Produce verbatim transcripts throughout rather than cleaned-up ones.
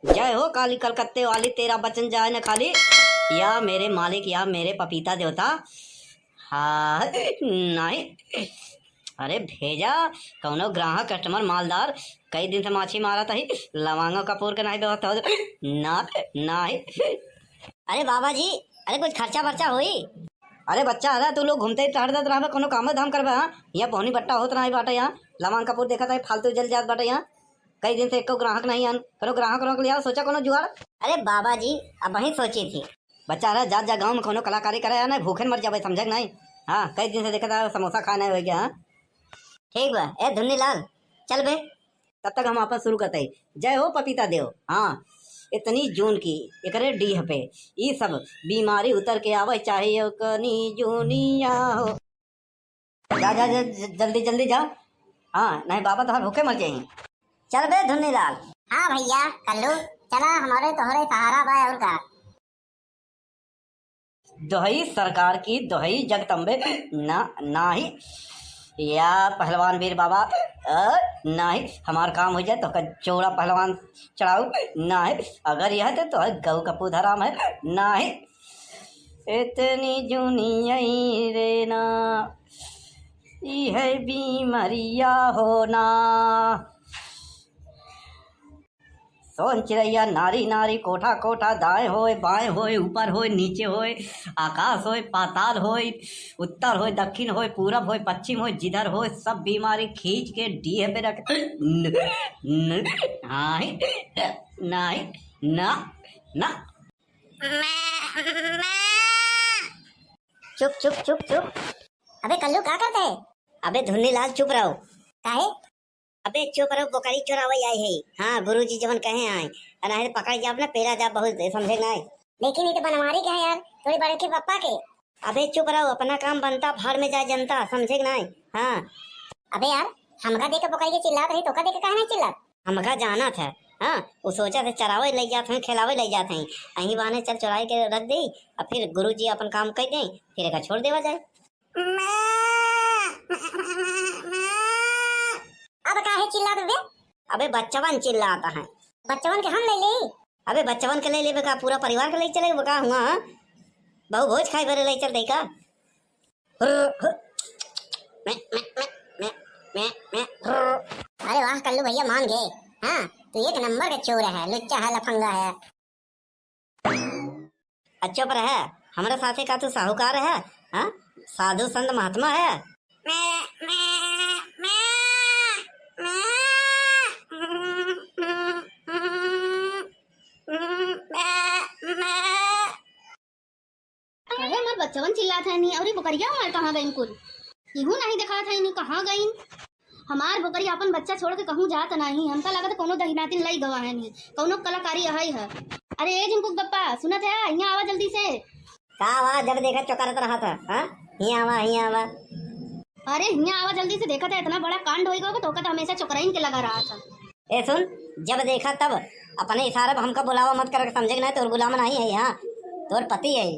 जय हो काली कलकत्ते वाली, तेरा बचन जाए न खाली। या मेरे मालिक, या मेरे पपीता देवता। हाँ, नहीं। अरे भेजा, कौनो ग्राहक, customer, मालदार, कई दिन से माछी मारत ही, लवांगा कपूर के नाहीं व्यवस्था हो। ना, नाहीं। अरे बाबा जी, अरे कुछ खर्चा वर्चा होई? अरे बच्चा, अरे तू लोग घूमते ही टहरत रहबे, कौनो काम धाम करबे, हाँ? यहाँ बोहनी बट्टा होत नाहीं बाटे यहाँ, लवांग कपूर देखत है, फालतू जल जात बाटे यहाँ। कई दिन से एको ग्राहक नाहीं आन, कौनो ग्राहक, ग्राहक ले आओ, सोचा कौनो जुगाड़। अरे बाबा जी, अबहीं सोची थी। बच्चा, अरे जा, जा गाँव में कौनो कलाकारी करे, या नहीं भूखे मर जाबे, समझे कि नाहीं? हाँ, कई दिन से देखत है, समोसा खाए नाहीं होइ गया, हाँ? ठीक बा, ए धुन्नी लाल, चल बे। तब तक हम आपन शुरू करते हैं। जय हो पपीता देव। हाँ, इतनी जून की, एकरे डीह पे, ई सब बीमारी उतर के आवे, चाहे ओकनी जूनिया हो। जा, जा, जा, ज-, जल्दी, जल्दी जा। हाँ, नहीं बाबा तोहार भूखे मर जाई। चल बे धुन्नी लाल। हाँ भैया, कल्लू, चला, हमरे तोहरे सहारा बा, और का। दोहई सरकार की, दोहई जगदम्बे, ना, नाही। या पहलवान वीर बाबा, अ, नाही, हमार काम हो जाए तो का जोड़ा पहलवान चढ़ाऊ, नाही। अगर यह तो, तो है गऊ का पूत हराम है, नाही। इतनी जूनी आई रे ना, ई है बीमारिया हो ना। सोन चिरैया नारी नारी, कोठा कोठा, दाएं होय, बाएं होय, ऊपर होय, नीचे होय, आकाश होय, पाताल होय, उत्तर होय, दक्षिण होय, पूरब होय, पश्चिम होय, जिधर होय, सब बीमारी खींच के डीह पे रख। न, न, नाही, नाही, ना, ना। चुप, चुप, चुप, चुप। अबे कल्लू, का करत है? अबे धुन्नी लाल, चुप रहो। काहे? अबे चुप रहो, बोकरी चोरावे आए है। हाँ, गुरुजी जवन कहे आए, अरे पकड़ जाब ना, पेला जाब बहुत, समझे कि नाहीं? लेकिन ई तो बनवारी के है यार, थोड़ी बड़े के पप्पा के। अबे चुप रहो, अपना काम बनता, भाड़ में जाए जनता, समझे कि नाहीं? हाँ। अबे यार, हमका देख के बोकरी के चिल्लात रही, तोका देख के काहे नाहीं चिल्लात? हमका जानत है, हाँ, उ सोचत है चरावे ले जात हैं, खिलावे ले जात हैं, अहीं बहाने चल चुराए के रख दे, अब फिर गुरुजी अपन काम कर दे, फिर एका छोड़ देवा जाए। अब काहे चिल्लात बे? अबे बच्चवन चिल्लात है। बच्चवन के हम ले ले? अबे बच्चवन के ले लेबे का, पूरा परिवार के ले चले का हुआ, हाँ? बहु भोज खाए बरे ले चल दे का? अरे वाह कल्लू भैया, मान गए। हाँ, तू एक नंबर के चोर है, लुच्चा है, लफंगा है। अच्छा पर है, हमरा साथे का तू साहूकार है? हाँ, साधु संत महात्मा है? काहे हमार बच्चवन चिल्लात है नी, अउरी बोकरिया हमार कहाँ गइन कुल? इहू नाहीं देखात है नी, कहाँ गइन? हमार बोकरी आपन बच्चा छोड़ के कहूँ जात नाहीं, हमका लागत कौनो दहिनातिन लई गवा है नी, कौनो कलाकारी अहई है। अरे ए झिनकुक बप्पा, सुनत है? हियाँ आवा जल्दी से। का वा, जब देखा चोकरत रहत है, हाँ? हियाँ आवा, हियाँ आवा। अरे हियाँ आवा जल्दी से, देखत है इतना बड़ा कांड होई गवा, तोका तो हमेशा चोकराइन के लगा रहत है। ए सुन, जब देखा तब अपने इशारे पे हमका बुलावा मत कर, समझे कि नाहीं? तोर गुलाम नाहीं है, हाँ, तोर पति है।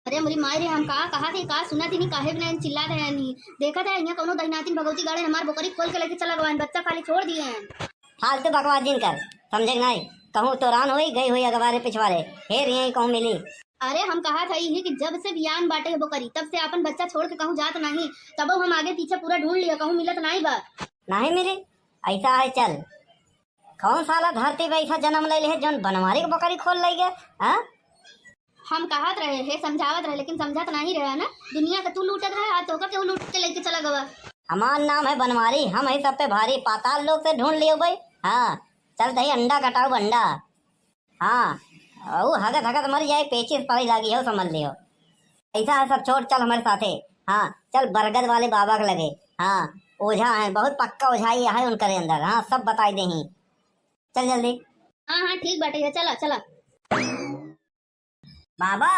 अरे मोरी माई रे, हम का कहा थे, का सुना थी नी, काहे बिना चिल्लात है नी? देखत है, यहाँ कौनो दहिनातिन भगवती गाड़े हमार बोकरी खोल के लेके चला गवा, बच्चा खाली छोड़ दिए हैं। फालतू बकवास जिन कर, समझे कि नाहीं? कहूँ तोरान होई, गई होई अगवारे पिछवारे, हेर यहीं कहूँ मिली। अरे हम कहा था यही कि जब से बियान बाटे है बोकरी, तब से आपन बच्चा छोड़ के कहूँ जात नाहीं, तबो हम आगे पीछे पूरा ढूंढ लिया, कहूँ मिलत नाहीं बा। नाहीं मिली? ऐसा है, चल। कौन साला धरती पे ऐसा जन्म ले ले है, जौन बनवारी के बकरी खोल ले गए, हाँ? हम कहत रहे है, समझावत रहे, लेकिन समझत नहीं रहे ना। दुनिया के तू लूटत रहे, आज तोका केहू लूट के लेके चला गवा। हमार नाम है बनवारी, हम है सब पे भारी, पाताल लोक से ढूंढ लियो भाई। हाँ, चल दही अंडा कटाऊ अंडा। हाँ, ऊ हगत हगत मर जाए, पेचिस पड़े लागी हो, समझ लियो। ऐसा है सब, छोड़, चल हमारे साथे। हाँ, चल बरगद वाले बाबा के लगे। हाँ, ओझा है, बहुत पक्का ओझाई है उनकरे अंदर। हाँ, सब बताई देही। चल जल्दी। हाँ, हाँ, ठीक बाटे, चला, चला। बाबा।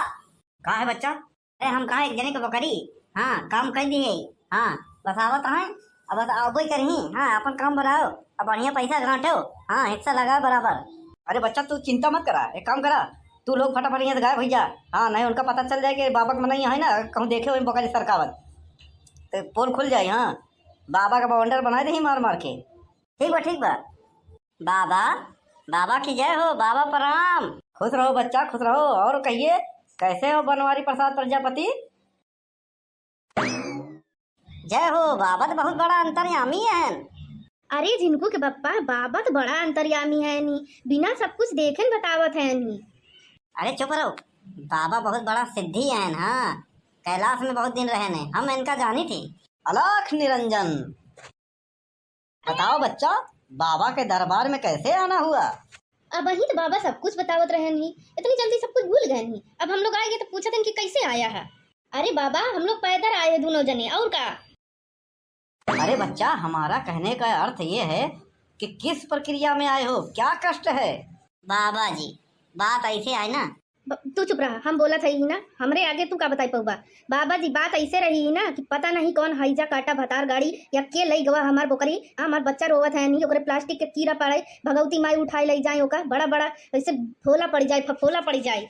का है बच्चा? अरे हम कहा एक जने के बकरी, हाँ, काम कर दिए। हाँ, बस आवत हैं, अब बस आवबे करही। हाँ, अपन काम बढ़ाओ, अब बढ़िया पैसा गांठो। हाँ, हिस्सा लगाओ बराबर। अरे बच्चा, तू चिंता मत करा, एक काम करा, तू लोग फटाफट यहाँ से गायब हो जा। हाँ, नहीं उनका पता चल जाए कि बाबा के मनई है ना, कहूँ देखे हुए बकरी सरकावत, तो पोल खुल जाए। हाँ, बाबा का बवंडर बनाए देही मार मार के। ठीक बा, ठीक बा। बाबा, बाबा की जय हो, बाबा प्रणाम। खुश रहो बच्चा, खुश रहो। और कहिए, कैसे हो बनवारी प्रसाद प्रजापति? जय हो, बाबा तो बहुत बड़ा अंतर्यामी हैं। अरे झिनकू के बप्पा, बाबा तो बड़ा अंतर्यामी हैं नी, बिना सब कुछ देखे न बतावत हैं नी। अरे चुप रहो, बाबा बहुत बड़ा सिद्धि हैं, हाँ, कैलाश में बहुत दिन रहे ने, हम इनका जानी थी। अलख निरंजन। बताओ बच्चा, बाबा के दरबार में कैसे आना हुआ? अबहीं तो बाबा सब कुछ बतावत रहन ही, इतनी जल्दी सब कुछ भूल गए ही। अब हम लोग आए गए तो पूछत हैं कि कैसे आया है। अरे बाबा, हम लोग पैदल आए हैं दोनों जने, और का? अरे बच्चा, हमारा कहने का अर्थ ये है कि किस प्रक्रिया में आए हो, क्या कष्ट है? बाबा जी, बात ऐसे आए ना, ब-, तू चुप रहा, हम बोलत हई ना, हमरे आगे तू का बताई पउबा। बाबा जी, बात ऐसे रही ना कि पता नहीं कौन हैजा काटा भतार गाड़ी या के लई गवा हमार बोकरी, हमार बच्चा रोवत है नहीं, ओकरे प्लास्टिक के कीड़ा पड़े, भगवती माई उठाए लई जाए ओका, बड़ा बड़ा ऐसे फोला पड़ जाए, फफोला पड़ जाए।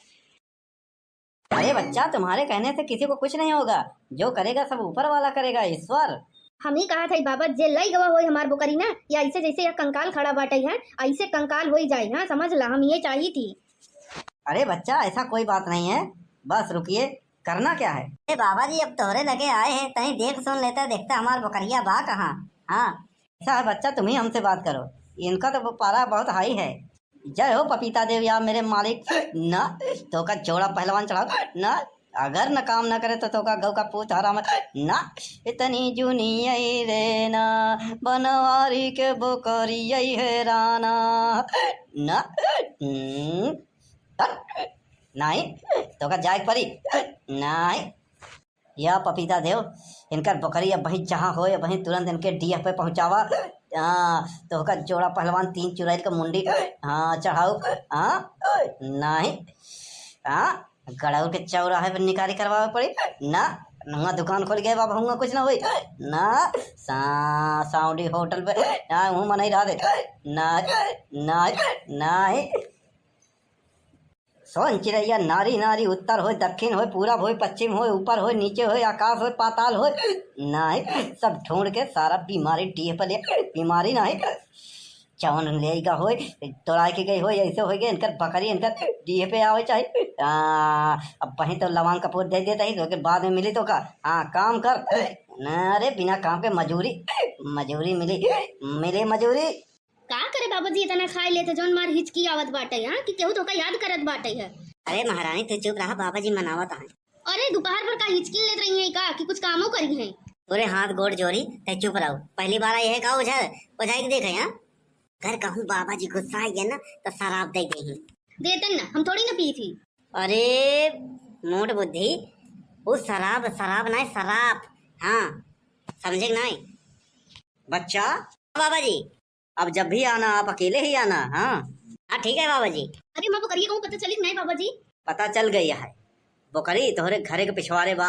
अरे बच्चा, तुम्हारे कहने से किसी को कुछ नहीं होगा, जो करेगा सब ऊपर वाला करेगा, ईश्वर। हम ही कहा था बाबा, जे लई गवा होई हमार बोकरी ना, या ऐसे जैसे या कंकाल खड़ा बाटे है, ऐसे कंकाल होई जाए, हाँ, समझ ला, हम ये चाहिए थी। अरे बच्चा, ऐसा कोई बात नहीं है, बस रुकिए, करना क्या है? ए बाबा जी, अब तोहरे लगे आए हैं, तहीं देख सुन लेते, देखते हमार बोकरिया बा कहाँ। हाँ, ऐसा है बच्चा, तुम ही हमसे बात करो, इनका तो पारा बहुत हाई है। जय हो पपीता देव या मेरे मालिक। ना, तोका जोड़ा पहलवान चढ़ाओ ना, अगर न काम न करे तो तोका गौ का पूत हराम ना। इतनी जूनी आई रे ना, बनवारी के बोकरी आई है राना ना। हम्म। हट! नाहीं, तोका जाए के परी। नाहीं। या पपीता देव, इनकर बकरी अबहीं जहाँ होए, अबहीं तुरंत इनके डीह पे पहुँचावा। हाँ, तोहका जोड़ा पहलवान तीन चुड़ैल के मुंडी, हाँ, चढ़ाऊ। हाँ, नाहीं। हाँ, गड़ौर के चौराहे पे निकारी करवावे पड़ी। ना, हुआँ दुकान खोल गए बाबा, हुआँ कुछ ना होई। ना, सा-, साउंडी होटल पे, ना, हुआँ मनई रहा दे। ना, ना, नाहीं। सोन चिरैया नारी नारी, उत्तर होय दक्षिण होय, पूरब होय पश्चिम होय, ऊपर होय नीचे होय, आकाश होय पाताल होय, नाहीं, सब ढूंढ के सारा बीमारी डीह पर ले, बीमारी नाहीं, जौन लेगा होय, तोड़ाए के गई होय, ऐसे होय गए, इनकर बकरी इनकर डीह पे आवे चाही। आ, अबहीं तो लवांग कपूर दे देता ही, तो के बाद में मिली तोका। हाँ, काम कर। ना रे, बिना काम के मजूरी, मजूरी मिली, मिली मजूरी। का करे बाबा जी, इतना खाए लेते जौन मार हिचकी आवत बाटे, हाँ, कि केहू तोका याद करत बाटे है। अरे महारानी, तू चुप रहा, बाबा जी मनावत हैं। अरे दोपहर भर का हिचकी लेत रही है का, कि कुछ कामो करी है? तोरे हाथ गोड़ जोड़ी, तै चुप रहो। पहली बार आई है का ओझा, ओझाई के देखे, हाँ? अगर कहूँ बाबा जी गुस्सा गया ना, तो शराब दे दे। देतन ना, हम थोड़ी ना पी थी। अरे मूड बुद्धि, वो शराब, शराब नाहीं, शराब। हाँ, समझे कि नाहीं? बच्चा। बाबा जी। अब जब भी आना, आप अकेले ही आना, हाँ? हाँ, ठीक है बाबा जी। अरे, माँ बोकरिया कहूँ पता चली कि नाहीं बाबा जी? पता चल गई है। बोकरी तोहरे घरे के पिछवारे बा।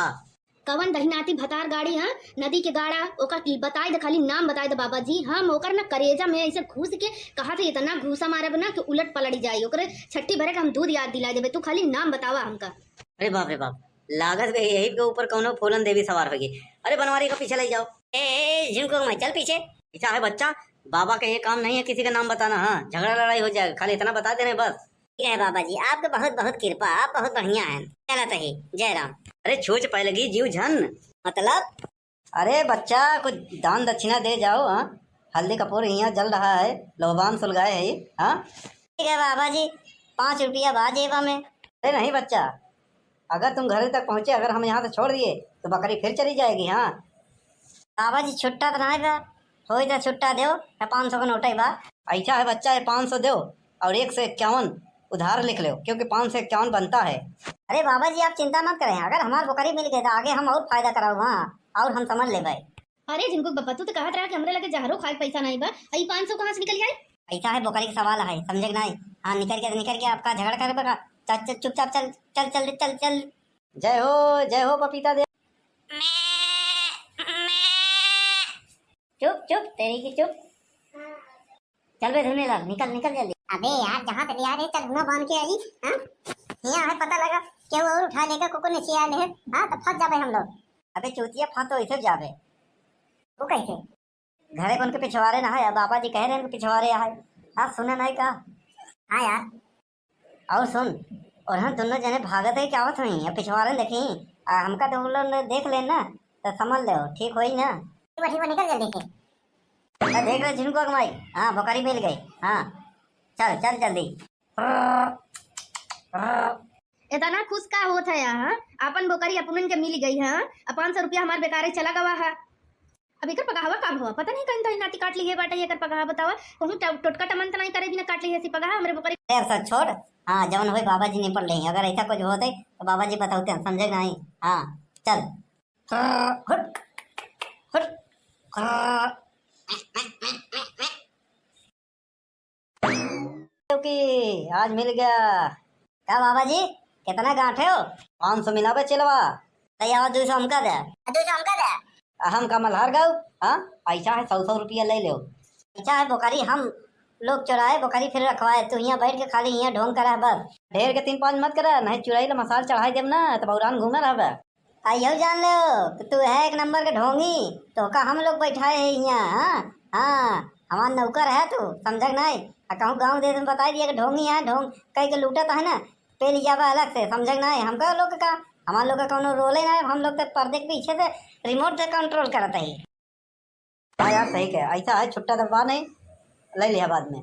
कवन दहिनाती भतार गाड़ी, हाँ? नदी के गाड़ा, ओका की बताई दे, खाली नाम बताई दे बाबा जी। हम ओकर ना करेजा में ऐसे घुस के कहा थे, इतना घूसा मारब ना कि उलट पलट जाई। ओकरे छट्ठी भरे के हम दूध याद दिला देबे। तू खाली नाम बतावा हमका। अरे बाप रे बाप, लागत बे यही के ऊपर कौनो फूलन देवी सवार होगी। अरे बनवारी का पीछे ले जाओ। ए, ए, झिनकू माई, चल पीछे। ऐसा है बच्चा, बाबा का ये काम नहीं है किसी का नाम बताना। हाँ, झगड़ा लड़ाई हो जाएगा, खाली इतना बता देने बस। ठीक है बाबा जी, आपके बहुत बहुत कृपा, आप बहुत बढ़िया हैं। चलत ही, जय राम। अरे छूछ पै लगी जीव झन। मतलब? अरे बच्चा, कुछ दान दक्षिणा दे जाओ। हाँ, हल्दी कपूर हियाँ जल रहा है, लोबान सुलगाए है। हाँ, ठीक है बाबा जी, पाँच रुपया बा जेबा में। अरे नहीं बच्चा, अगर तुम घर तक पहुँचे, अगर हम यहाँ से छोड़ दिए तो बकरी फिर चली जाएगी। हाँ, बाबा जी, छुट्टा तो नाहीं बा, होई तो छुट्टा देओ, या पाँच सौ का नोट ही बा। ऐसा है बच्चा, ये पाँच सौ देओ और एक सौ इक्यावन उधार लिख लेओ, क्योंकि पाँच सौ इक्यावन बनता है। अरे बाबा जी, आप चिंता मत करें, अगर हमार बोकरी मिल गई तो आगे हम और फायदा कराओ, हाँ, और हम समझ लेबे। अरे झिनकू बप्पा, तू तो कहत रहा कि हमरे लगे जहरो खाए के पैसा नाहीं बा, ई पाँच सौ कहाँ से निकल जाए? ऐसा है, बोकरी के सवाल है, समझे कि नाहीं? हाँ, निकल के, निकल के आपका झगड़ा करबे का? चल, चल, चुपचाप चल, चल, चल, चल, चल। जय हो, जय हो पपीता दे। चुप, चुप, तेरी की चुप। चल बे धुनेलाल, निकल, निकल जल्दी। अबे यार, जहाँ से ले आ रहे, चल हुआँ बांध के आई, हाँ? यहाँ है, पता लगा, केहू और उठा लेगा, कुकुर ने चिया ले, हाँ, तो फंस जाबे हम लोग। अबे चूतिया, फंस तो ऐसे जाबे। वो कैसे? घरे कौन के पिछवारे ना है, अब बाबा जी कह रहे हैं कि पिछवारे आए। हाँ, सुने नहीं का? हाँ यार। और सुन, और हम दोनों जने भागत है क्या आवत हुई, अब पिछवाड़े देखी, आ, हमका तो उन लोग ने देख लेन ना, तो समझ ले, ठीक होई ना? ठीक बा, ठीक बा, निकल जल्दी से। तो देख ले झिनकुआ के माई, हाँ, बोकरी मिल गई, हाँ, चल, चल जल्दी। इतना खुश का होत है यहाँ? आपन बोकरी अपनन के मिल गई है, आ पाँच सौ रुपया हमार बेकारे चला गवा है। अब एकर पगहवा का भवा? पता नहीं कहीं तो नाती काट ली है बाटे एकर पगहा, बतावा। कहूँ ट-, टोटका टमन त नहीं करे बिना काट ली है सी पगहा हमरे बोकरी। ए, सब छोड़। हाँ, जवन होई बाबा जी निपट लेही। अगर ऐसा कुछ होते तो बाबा जी बतावते हैं, समझे नहीं? हाँ, चल। हुट, हुट, कि आज मिल गया। का बाबा जी, कितना गांठे हो? पाँच सौ मिला बे चेलवा। तै आवा, दो सौ हमका दे। दो सौ हमका दे। हम का मल्हार गऊ? हाँ, ऐसा है, सौ सौ रुपया ले लो। ऐसा है बोकरी, हम लोग चुराए बोकरी फिर रखवाए, तू यहाँ बैठ के खाली यहाँ ढोंग करा बस। ढेर के तीन पाँच मत करा, नहीं चुराई ले मसाल चढ़ाई देब ना, तब औरान घूमे रहबे। आ यहू जान लो कि तू है एक नंबर के ढोंगी, तो का हम लोग बैठाए है यहाँ, हाँ? हाँ, हमार नौकर है तू, समझक नहीं? आ कहूँ गाँव देश में बताई दिया कि ढोंगी है, ढोंग कह के लूटत है ना, पे ले जावा अलग से, समझक नहीं? हमका लोग का, हमार लोग का कौनो रोले ना है, हम लोग तो पर्दे के पीछे से रिमोट से कंट्रोल करत है। हाँ यार, सही कहे, ऐसा है, छुट्टा दबा नहीं, ले लिया बाद में।